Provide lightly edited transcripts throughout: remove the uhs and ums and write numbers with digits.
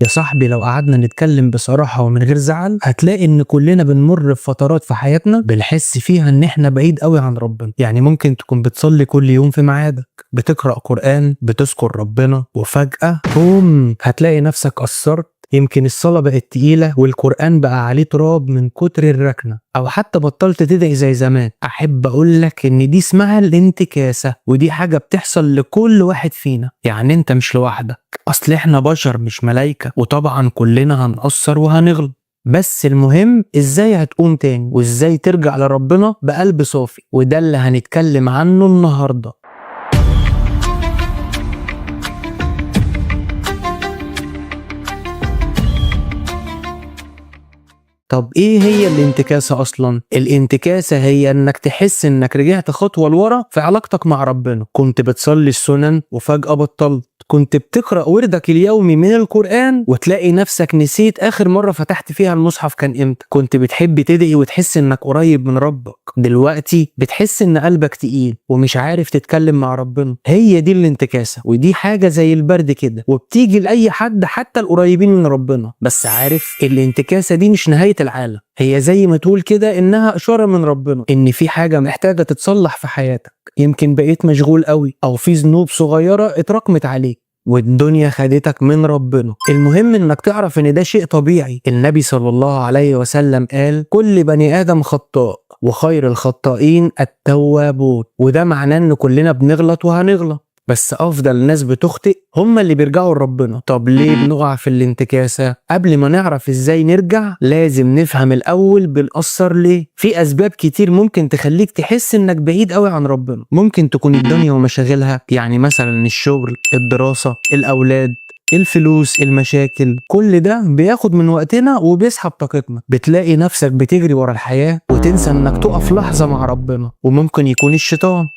يا صاحبي لو قعدنا نتكلم بصراحة ومن غير زعل هتلاقي ان كلنا بنمر بفترات في حياتنا بنحس فيها ان احنا بعيد قوي عن ربنا. يعني ممكن تكون بتصلي كل يوم في ميعادك، بتقرأ قرآن، بتذكر ربنا، وفجأة بوم هتلاقي نفسك قصرت. يمكن الصلاة بقت تقيلة والقرآن بقى عليه تراب من كتر الركنة، أو حتى بطلت تدعي زي زمان. أحب أقولك إن دي اسمها الانتكاسة، ودي حاجة بتحصل لكل واحد فينا. يعني أنت مش لوحدك، أصل إحنا بشر مش ملايكة، وطبعا كلنا هنقصر وهنغلط. بس المهم إزاي هتقوم تاني وإزاي ترجع لربنا بقلب صافي، وده اللي هنتكلم عنه النهاردة. طب ايه هي الانتكاسة اصلا؟ الانتكاسة هي انك تحس انك رجعت خطوة لورا في علاقتك مع ربنا. كنت بتصلي السنن وفجأة بطلت، كنت بتقرأ وردك اليومي من القرآن وتلاقي نفسك نسيت آخر مرة فتحت فيها المصحف كان امتى. كنت بتحب تدعي وتحس انك قريب من ربك، دلوقتي بتحس ان قلبك تقيل ومش عارف تتكلم مع ربنا. هي دي الانتكاسة، ودي حاجة زي البرد كده وبتيجي لأي حد حتى القريبين من ربنا. بس عارف الانتكاسة دي مش نهاية العالم، هي زي ما تقول كده انها اشارة من ربنا ان في حاجة محتاجة تتصلح في حياتك. يمكن بقيت مشغول قوي، او في ذنوب صغيرة اتراكمت عليك والدنيا خدتك من ربنا. المهم انك تعرف ان ده شيء طبيعي. النبي صلى الله عليه وسلم قال كل بني ادم خطاء وخير الخطائين التوابون، وده معناه ان كلنا بنغلط وهنغلط، بس افضل ناس بتخطئ هم اللي بيرجعوا لربنا. طب ليه بنقع في الانتكاسة؟ قبل ما نعرف ازاي نرجع لازم نفهم الاول بنقصر ليه. في اسباب كتير ممكن تخليك تحس انك بعيد قوي عن ربنا. ممكن تكون الدنيا ومشاغلها، يعني مثلا الشغل، الدراسة، الاولاد، الفلوس، المشاكل، كل ده بياخد من وقتنا وبيسحب طاقتنا. بتلاقي نفسك بتجري ورا الحياة وتنسى انك تقف لحظة مع ربنا. وممكن يكون الشيطان،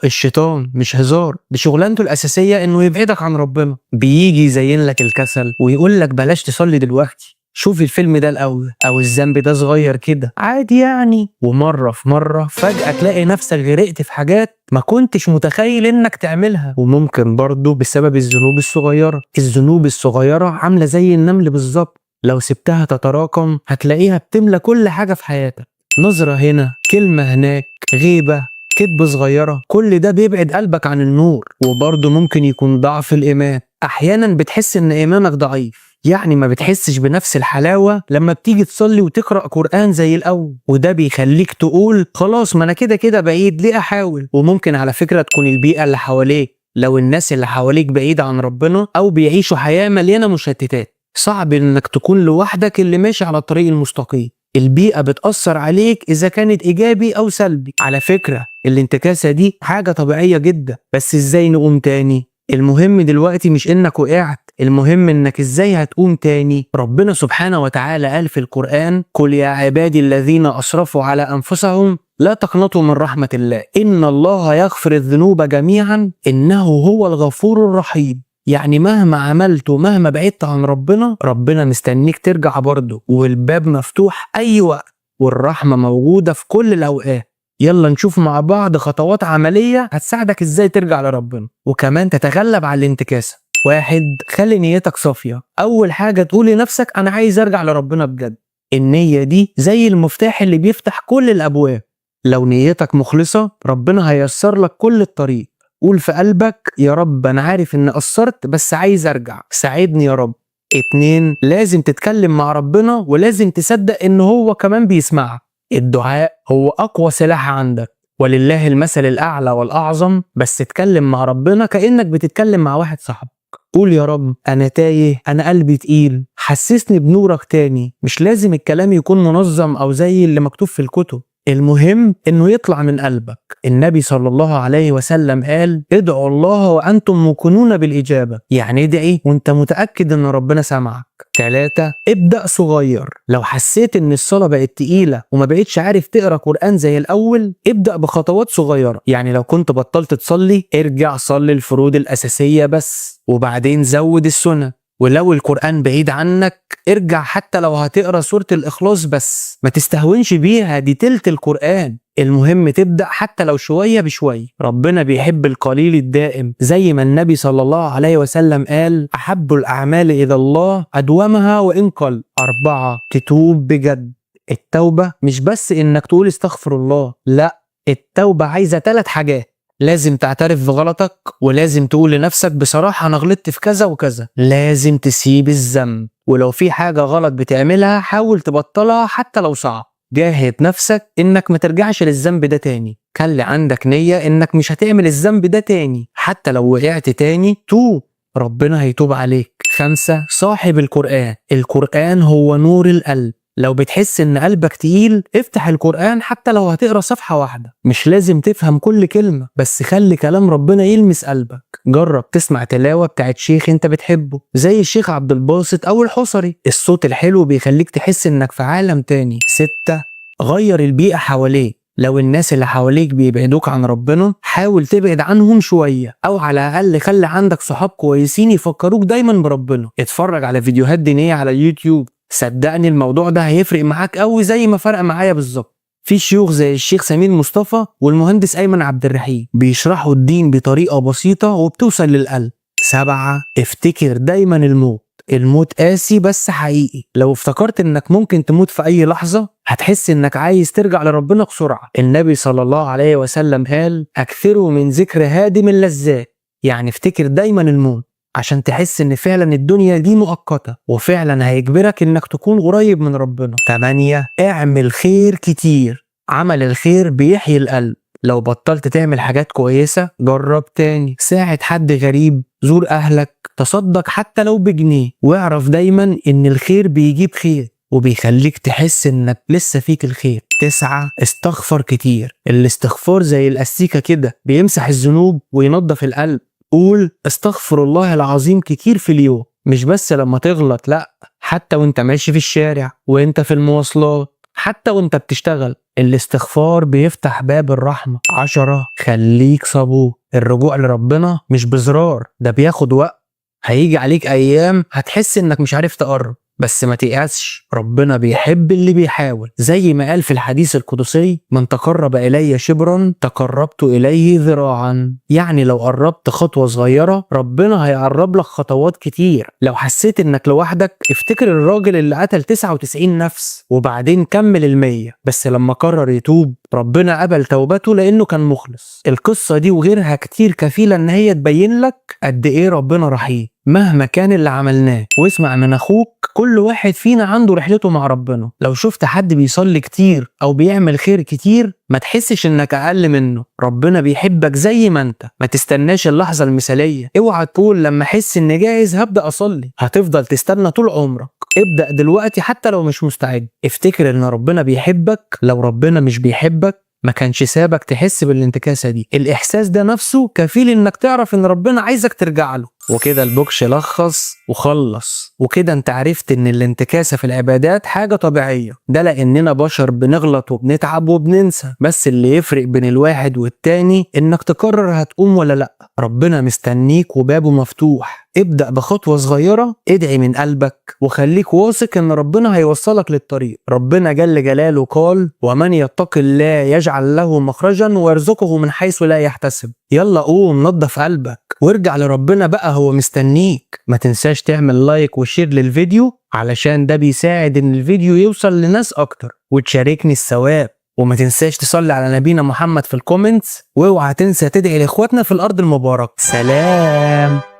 الشيطان مش هزار، دي شغلانته الأساسية انه يبعدك عن ربنا. بيجي يزين لك الكسل ويقول لك بلاش تصلي دلوقتي، شوف الفيلم ده الأول، أو الذنب ده صغير كده عادي يعني. ومرة في مرة فجأة تلاقي نفسك غرقت في حاجات ما كنتش متخيل إنك تعملها. وممكن برضو بسبب الذنوب الصغيرة. الذنوب الصغيرة عاملة زي النمل بالظبط، لو سبتها تتراكم هتلاقيها بتملى كل حاجة في حياتك. نظرة هنا، كلمة هناك، غيبة، كذبة صغيرة، كل ده بيبعد قلبك عن النور. وبرضو ممكن يكون ضعف الإيمان. أحيانا بتحس إن إيمانك ضعيف، يعني ما بتحسش بنفس الحلاوة لما بتيجي تصلي وتقرأ قرآن زي الأول، وده بيخليك تقول خلاص ما أنا كده كده بعيد، ليه أحاول؟ وممكن على فكرة تكون البيئة اللي حواليك، لو الناس اللي حواليك بعيدة عن ربنا أو بيعيشوا حياة مليانة مشتتات، صعب إنك تكون لوحدك اللي ماشي على الطريق المستقيم. البيئة بتأثر عليك إذا كانت إيجابي أو سلبي. على فكرة الانتكاسة دي حاجة طبيعية جدا، بس إزاي نقوم تاني؟ المهم دلوقتي مش إنك وقعت، المهم إنك إزاي هتقوم تاني. ربنا سبحانه وتعالى قال في القرآن قل يا عبادي الذين أسرفوا على أنفسهم لا تقنطوا من رحمة الله إن الله يغفر الذنوب جميعا إنه هو الغفور الرحيم. يعني مهما عملت ومهما بعدت عن ربنا، ربنا مستنيك ترجع برضه، والباب مفتوح أي وقت، والرحمة موجودة في كل الأوقات. يلا نشوف مع بعض خطوات عملية هتساعدك ازاي ترجع لربنا وكمان تتغلب على الانتكاسة. 1، خلي نيتك صافية. أول حاجة تقول لنفسك أنا عايز أرجع لربنا بجد. النية دي زي المفتاح اللي بيفتح كل الأبواب. لو نيتك مخلصة ربنا هيسر لك كل الطريق. قول في قلبك يا رب أنا عارف إن قصرت بس عايز أرجع، ساعدني يا رب. 2، لازم تتكلم مع ربنا ولازم تصدق إن هو كمان بيسمعك. الدعاء هو أقوى سلاح عندك، ولله المثل الأعلى والأعظم. بس اتكلم مع ربنا كأنك بتتكلم مع واحد صاحبك. قول يا رب أنا تايه، أنا قلبي تقيل، حسسني بنورك تاني. مش لازم الكلام يكون منظم أو زي اللي مكتوب في الكتب، المهم إنه يطلع من قلبك. النبي صلى الله عليه وسلم قال ادعوا الله وأنتم موقنون بالإجابة، يعني ادعي وانت متأكد إن ربنا سمعك. 3، ابدأ صغير. لو حسيت إن الصلاة بقت تقيلة وما بقتش عارف تقرأ قرآن زي الأول، ابدأ بخطوات صغيرة. يعني لو كنت بطلت تصلي ارجع صلي الفروض الأساسية بس، وبعدين زود السنة. ولو القرآن بعيد عنك ارجع حتى لو هتقرأ سورة الإخلاص بس، ما تستهونش بيها، دي تلت القرآن. المهم تبدأ حتى لو شوية بشوية. ربنا بيحب القليل الدائم، زي ما النبي صلى الله عليه وسلم قال أحب الأعمال إلى الله أدومها وإن قل. 4، تتوب بجد. التوبة مش بس إنك تقول استغفر الله، لا، التوبة عايزة 3 حاجات. لازم تعترف بغلطك، ولازم تقول لنفسك بصراحة أنا غلطت في كذا وكذا. لازم تسيب الذنب، ولو في حاجة غلط بتعملها حاول تبطلها حتى لو صعب. جاهد نفسك إنك ما ترجعش للذنب ده تاني. خلي عندك نية إنك مش هتعمل الذنب ده تاني، حتى لو وقعت تاني توب، ربنا هيتوب عليك. 5، صاحب القرآن. القرآن هو نور القلب. لو بتحس إن قلبك تقيل افتح القرآن حتى لو هتقرأ صفحة واحدة. مش لازم تفهم كل كلمة، بس خلي كلام ربنا يلمس قلبك. جرب تسمع تلاوة بتاعت شيخ انت بتحبه زي الشيخ عبد الباسط أو الحصري. الصوت الحلو بيخليك تحس إنك في عالم تاني. 6، غير البيئة حواليك. لو الناس اللي حواليك بيبعدوك عن ربنا حاول تبعد عنهم شوية، أو على الأقل خلي عندك صحاب كويسين يفكروك دايما بربنا. اتفرج على فيديوهات دينية على اليوتيوب، صدقني الموضوع ده هيفرق معاك قوي زي ما فرق معايا بالظبط. في شيوخ زي الشيخ سمير مصطفى والمهندس أيمن عبد الرحيم بيشرحوا الدين بطريقة بسيطة وبتوصل للقلب. 7، افتكر دايما الموت. الموت قاسي بس حقيقي. لو افتكرت انك ممكن تموت في اي لحظة هتحس انك عايز ترجع لربنا بسرعة. النبي صلى الله عليه وسلم قال اكثروا من ذكر هادم اللذات، يعني افتكر دايما الموت عشان تحس ان فعلا الدنيا دي مؤقتة وفعلا هيجبرك انك تكون قريب من ربنا. 8، اعمل خير كتير. عمل الخير بيحيي القلب. لو بطلت تعمل حاجات كويسة جرب تاني، ساعد حد غريب، زور أهلك، تصدق حتى لو بجنيه. واعرف دايما إن الخير بيجيب خير وبيخليك تحس إنك لسه فيك الخير. 9، استغفر كتير. الاستغفار زي الأستيكة كده، بيمسح الذنوب وينظف القلب. قول استغفر الله العظيم كتير في اليوم، مش بس لما تغلط، لأ، حتى وانت ماشي في الشارع، وانت في المواصلات، حتى وانت بتشتغل. الاستغفار بيفتح باب الرحمة. 10، خليك صبور. الرجوع لربنا مش بزرار، ده بياخد وقت. هيجي عليك أيام هتحس إنك مش عارف تقرب، بس ما تيأسش، ربنا بيحب اللي بيحاول. زي ما قال في الحديث القدسي من تقرب إلي شبرا تقربت إليه ذراعا. يعني لو قربت خطوة صغيرة ربنا هيقرب لك خطوات كتير. لو حسيت إنك لوحدك افتكر الراجل اللي قتل 99 نفس وبعدين كمل 100، بس لما قرر يتوب ربنا قبل توبته لأنه كان مخلص. القصة دي وغيرها كتير كفيلة إن هي تبين لك قد إيه ربنا رحيم مهما كان اللي عملناه. واسمع من أخوك، كل واحد فينا عنده رحلته مع ربنا. لو شفت حد بيصلي كتير أو بيعمل خير كتير ما تحسش إنك أقل منه، ربنا بيحبك زي ما أنت. ما تستناش اللحظة المثالية، اوعى تقول لما أحس إني جاهز هبدأ أصلي، هتفضل تستنى طول عمرك. ابدأ دلوقتي حتى لو مش مستعد. افتكر إن ربنا بيحبك. لو ربنا مش بيحبك ما كانش سابك تحس بالانتكاسة دي. الإحساس ده نفسه كفيل إنك تعرف إن ربنا عايزك ترجع له. وكده البوكش لخص وخلص. وكده انت عرفت إن الانتكاسة في العبادات حاجة طبيعية، ده لأننا بشر بنغلط وبنتعب وبننسى. بس اللي يفرق بين الواحد والتاني إنك تقرر هتقوم ولا لأ. ربنا مستنيك وبابه مفتوح. ابدأ بخطوة صغيرة، ادعي من قلبك، وخليك واثق إن ربنا هيوصلك للطريق. ربنا جل جلاله قال ومن يتق الله يجعل له مخرجا ويرزقه من حيث لا يحتسب. يلا قوم نظف قلبك وارجع لربنا بقى، هو مستنيك. ما تنساش تعمل like و share للفيديو علشان ده بيساعد ان الفيديو يوصل لناس اكتر، وتشاركني الثواب. وما تنساش تصلي على نبينا محمد في ال comments، واوعى تنسى تدعي لاخواتنا في الارض المباركه. سلام.